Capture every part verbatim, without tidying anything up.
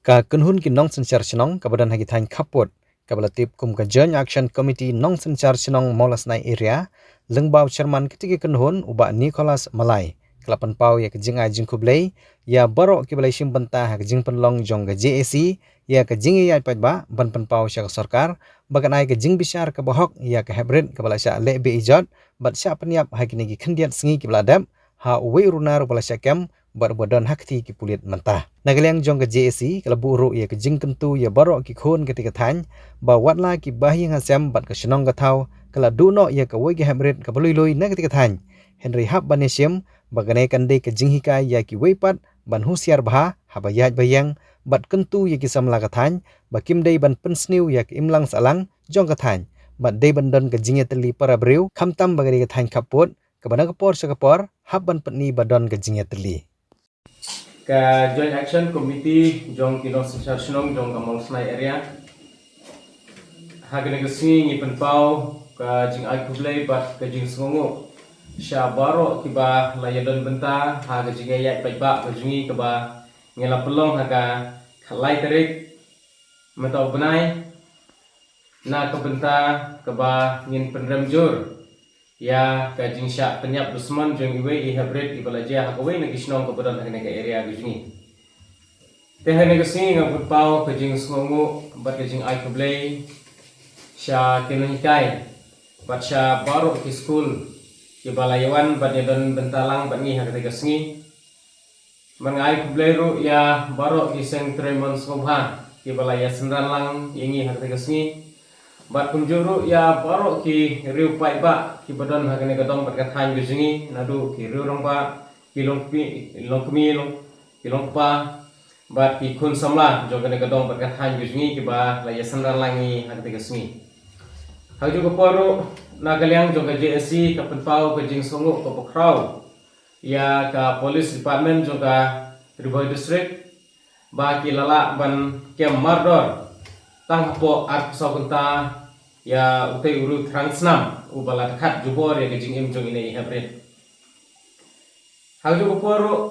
Ka kynhun ki nongsynshar shnong kaba don ha ki thaiñ khappud, kaba la tip kum ka Joint Action Committee Nongsynshar Shnong Mawlasnai Area, lyngba u chairman kata ka kynhun, u Bah Nicholas Malai, ka la pynpaw ïa ka jingai jingkhublei ïa baroh kiba la shim bynta ha ka jingpynlong jong ka J A C ïa ka jingïaid paidbah, ban pynpaw sha ka sorkar ba kan ai ka jingbishar kaba hok ïa ka heprit kaba la shah leh be-ijot bad shah pynïap ha kine ki khyndiat sngi kiba la dep ha uwei u runar uba la shah kem bad uba don ha kti ki pulit mynta. Na ka liang jong ka J A C ka la buh ruh ïa ka jingkyntu ïa baroh ki khun kata ka thaiñ ba watla ki bahaïing hasem bad ka shnong ka thaw ka la duh noh ïa kawei ka heprit kaba lui lui na kata ka thaiñ, hynrei hap ban ïashim ba kane kan dei ka jinghikai ïa kiwei pat ban husiar bha haba ïaid ba ïeng bad kyntu ïa ki samla ka thaiñ ba kim dei ban pynsniew ïa ka imlang sahlang jong ka thaiñ bad dei ban don ka jingïatylli para briew, khamtam ba ka dei ka thaiñ khappud kaba na ka por sha ka por hap ban pyni ba don ka jingïatylli. Ka Joint Action Committee jong ki nongsynshar shnong jong ka Mawlasnai Area, ha kane ka sngi ngi pynpaw ka jingai khublei bad ka jingsngewnguh sha baroh kiba la ïadon bynta ha ka jingïaid paidbah ka jong ngi kaba ngi la pynlong ha ka khatlai tarik mynta u bnai, na ka bynta kaba ngin pynrem jur ïa ka jingshah pynïap dusmon jong iwei i heprit iba la jia ha kawei na ki shnong kaba don ha kane ka area ka jong ngi. Te ha kane ka sngi nga pynpaw ka jingsngewnguh bad ka jingai khublei sha ki nonghikai bad sha baroh ki skul kiba la ïawan bad ïadon bynta lang bad ngi ha kata ka sngi. Bad nga ai khublei ruh ïa baroh ki seng trei mon sngewbha kiba la ïasynran lang ïa ngi ha kata ka sngi. Bad kumjuh ruh ïa baroh ki riew paidbah kiba don ha kane ka dong bad ka thaiñ ka jong ngi, naduh ki riew rangbah, ki longkmie, longkmie, long, ki longkpa bad ki khun samla jong kane ka dong bad ka thaiñ ka jong ngi kiba la ïasynran lang ïa ngi ha kata ka sngi. Ha kajuh ka por ruh, na ka liang jong ka J A C ka pynpaw ka jingsngewnguh kaba khraw ïa ka Police Department jong ka Ri Bhoi District ba ki la lah ban kem mardor tang hapoh arphew saw kynta ïa utei u riew thrang snam uba la dkhat jubor ïa ka jingim jong ine i heprit. Ha kajuh ka por ruh,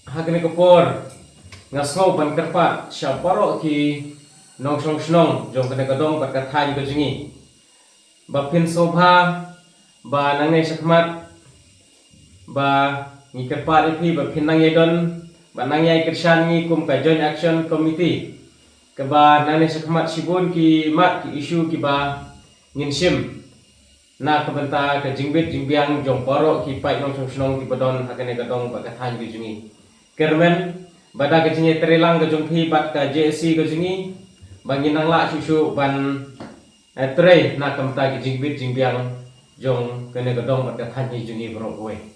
ha kane ka por nga sngew ban kyrpad sha baroh ki nongshong shnong jong kane ka dong bad ka thaiñ ka jong ngi ba phin sngewbha ba nangne shakhmat ba ngi kyrpad ïa phi ba phin nang ïai don, ba nang ïai kyrshan ngi kum ka Joint Action Committee, kaba nangne shakhmat shibun ki mat ki issue kiba ngin shim na ka bynta ka jingbit jingbiang jong baroh ki paid nongshong shnong kiba don ha kane ka dong bad ka thaiñ ka jong ngi. Kyrmen ba da ka jingïatreilang ka jong phi bad ka J A C ka jong ngi, ba ngin nang lah shuh shuh ban, eh, trei na ka bynta ka jingbit jingbiang jong kane ka dong bad ka thaiñ ka jong ngi baroh kawei.